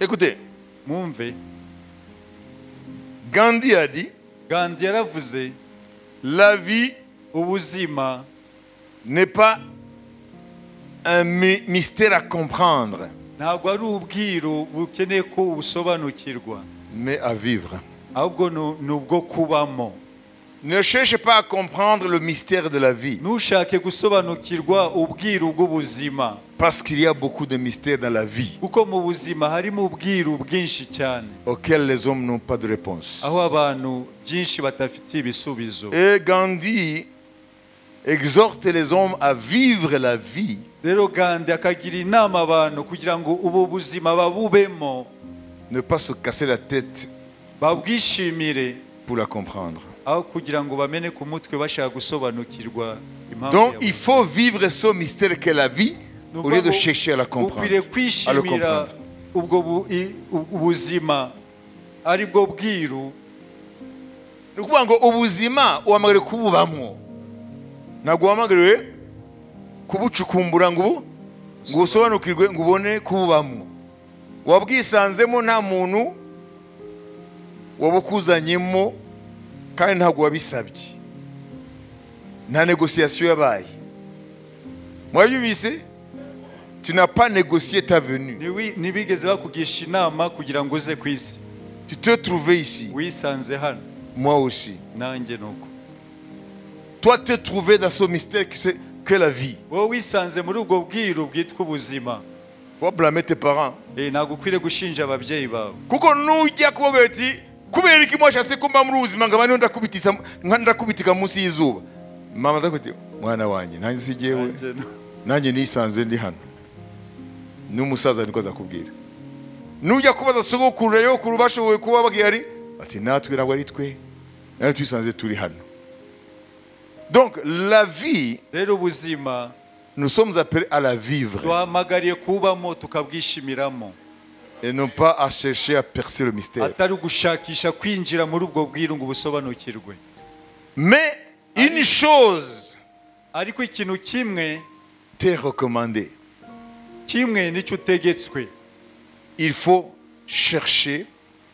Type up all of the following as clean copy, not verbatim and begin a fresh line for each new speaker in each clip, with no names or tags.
Écoutez,
Mwumve.
Gandhi a dit,
Gandhi yaravuze,
la vie
ubuzima
n'est pas un mystère à comprendre,
ntabwo ari ubwiru bukeneye ko ubusobanukirwa,
mais à vivre.
Ahubwo ni ubwo kubamo.
Ne cherche pas à comprendre le mystère de la vie.
Ntushake gusobanukirwa ubwiru bw'ubuzima.
Parce qu'il y a beaucoup de mystères dans la vie.
Kuko mu buzima harimo ubwiru bwinshi cyane.
Auxquels les hommes n'ont pas de réponse.
Aho abantu byinshi batafitiye ibisubizo.
Et Gandhi exhorte les hommes à vivre la vie.
Rero Gandhi akagira inama abantu kugira ngo ubu buzima babubemo.
Ne pas se casser la tête.
Babwishimire.
Pour la comprendre.
Aho kugira ngo bamene ku mutwe bashaka gusobanukirwa impamvu.
Donc il faut vivre ce mystère qu'est la vie au lieu de chercher à la comprendre.
Ukwiriye kwishimira ubwo ubuzima ari bwo bwiru.
Ni ukuvuga ngo ubuzima uhamagariwe kububamwo, ntabwo uhamagariwe kubucukumbura ngo ubusobanukirwe ngo ubone kububamwo. Wabwisanzemo nta muntu wabukuzanyemo kandi ntabwo wabisabye, nta négociation yabaye. Mwabyumvise? Tu n'as pas négocié ta venue.
Ntibigeze bakugisha inama kugira ngo uze ku isi.
Tu t'es trouvé ici.
Wisanze hano.
Moi aussi.
Nanjye nuko.
Toi t'es trouvé dans ce mystère que la vie.
Wowe wisanze muri ubwo bwiru bwitwa ubuzima.
Faut blâmer tes parents.
Ntabwo ukwiriye gushinja ababyeyi bawe.
Kuko nujya kubabwira uti kubera iki mwashatse ko mba muri ubuzima nkaba niho ndakubitisa ndakubitika munsi y'izuba, mama ndakubita mwana wanjye nanjye si jyewe, nanjye nisanze ndi hano. N'umusaza niko azakubwira. Nujya kubaza sogokuru yokuru bashoboye kuba bagihari ati natwe ntabwo ari twe, natwe twisanze turi hano. Donc la vie,
rero ubuzima,
nous sommes appelés à la vivre.
Duhamagariye kubamo tukabwishimiramo.
Et non pas à chercher à percer le mystère.
Atari gushakisha kwinjira muri ubwo bwiru ngo ubusobanukirwe.
Mais une chose
ariko ikintu kimwe
t'est recommandée.
Kimwe nicyo utegetswe.
Il faut chercher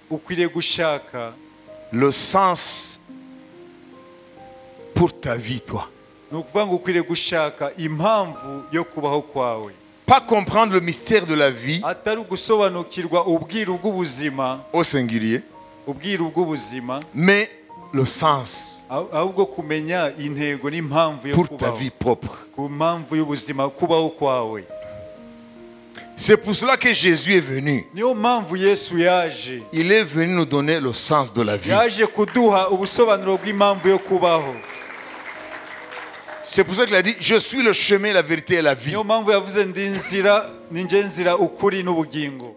ukwiriye gushaka
le sens pour ta vie, toi.
Ni ukuvuga ngo ukwiriye gushaka impamvu yo kubaho kwawe.
Pas comprendre le mystère de la vie
atari gusobanukirwa ubwiru bw'ubuzima
au singulier,
ubwiru bw'ubuzima,
mais le sens
ahubwo kumenya intego n'impamvu yo
pour ta
kubaho
vie propre.
Ku mpamvu y'ubuzima kubaho kwawe.
C'est pour cela que Jésus est venu.
Niyo mpamvu Yesu yaje.
Il est venu nous donner le sens de la vie.
Yaje kuduha ubusobanuro bw'impamvu yo kubaho.
C'est pour ça qu'il a dit, je suis le chemin, la vérité et la vie.
Niyo mpamvu yavuze ndi inzira, ni njye nzira, ukuri n'ubugingo.